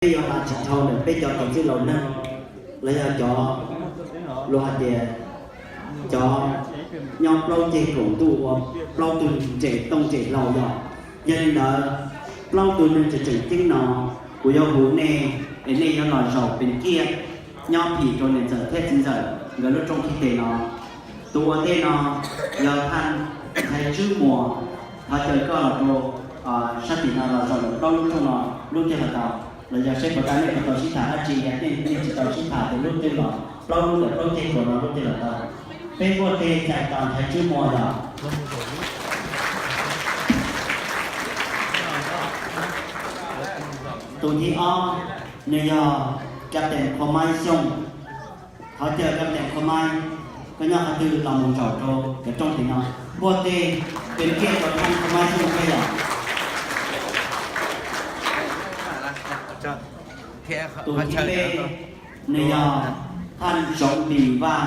Peb yuav hla tsis dhau ntawm peb cov txiv txwj laus neeg, los yog cov luag hais tias cov nyob plaub ceg kaum ntuj ua plaub tug ntsej tooj ntsej hlau yog. Yog li ntawd, plaub tug neeg tseem tseem ceeb no, kuv yuav hu nej es nej yuav los zaum pes kiaj nyob phim rau niam ntxawm thiab txiv ntxawm nkawd lub rooj thib tes no. Tus ua ntej no yog thaj Nchaiv Tswb Muas, thov caw koj los rau sab tim no los zaum plaub lub rooj no lub twg los tau, los yog seb puas tau nej puas tau sib tham dab tsi, yog nej tsis tau sib tham ces lub twg los plaub lub ntawm plaub ceg kaum no lub twg los tau. Peb npuaj teg txais tos Nchaiv Tswb Muas yog. Tus thib ob, nws yog Captain Qhua Maib Xyooj. Thov caw Captain Qhua Maib, koj nyob qhov twg los mus zaum rau cov rooj tim no. Npuaj teg pes kiaj rau thaj Qhua Maib Xyooj thiab yom. Tus thib peb, nws yog thaj Zoov Npis Vaj.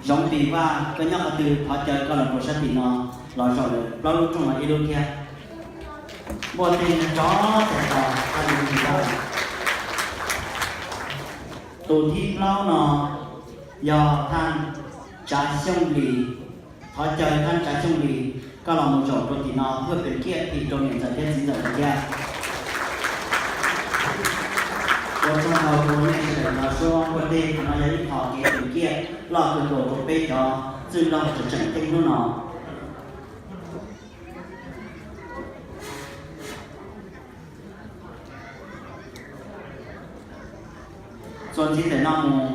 Zoov Npis Vaj, koj nyob qhov twg thov caw koj los rau sab tim no, los zaum lawm plaub lub rooj no ib lub thiab. Npuaj teg nrov txais tos thaj Zoov Npis Vaj. Tus thib plaub no yog thaj Tsav Xyooj Lis. Thov caw thaj Tsav Xyooj Lis koj los mus zaum rau tim no npuaj pes kiaj phim rau niam ntxawm thiab txiv ntxawm thiab. Ua tsaug ntau rau nej sawv daws los suab npuaj teg, qhov no yog ib qho kev pes kiaj loj kawg nkaus rau peb cov txwj laug tseem ceeb hnub no. Txuas ntxiv ntawm no mus,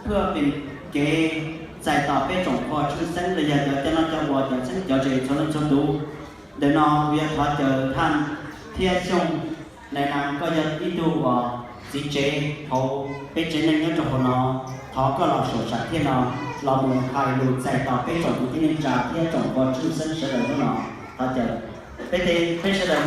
peb pes kev txais tos peb tsoom qhua tshwj xeeb los yog cov coj noj coj ua, cov txheeb cov ze txhua leej txhua tus. Ntawm no kuv yuav thov caw thaj Thiab Xyooj Nais Nas, koj yog ib tug uas txiv tsev hauv peb tsev neeg nyob rau hauv no, thov koj los saum sam thiaj no los mus hais lus txais tos peb tsoom kwv tij neej tsa thiab tsoom qhua tshwj xeeb sawv daws hnub no. Thov caw peb, peb sawv daws npuaj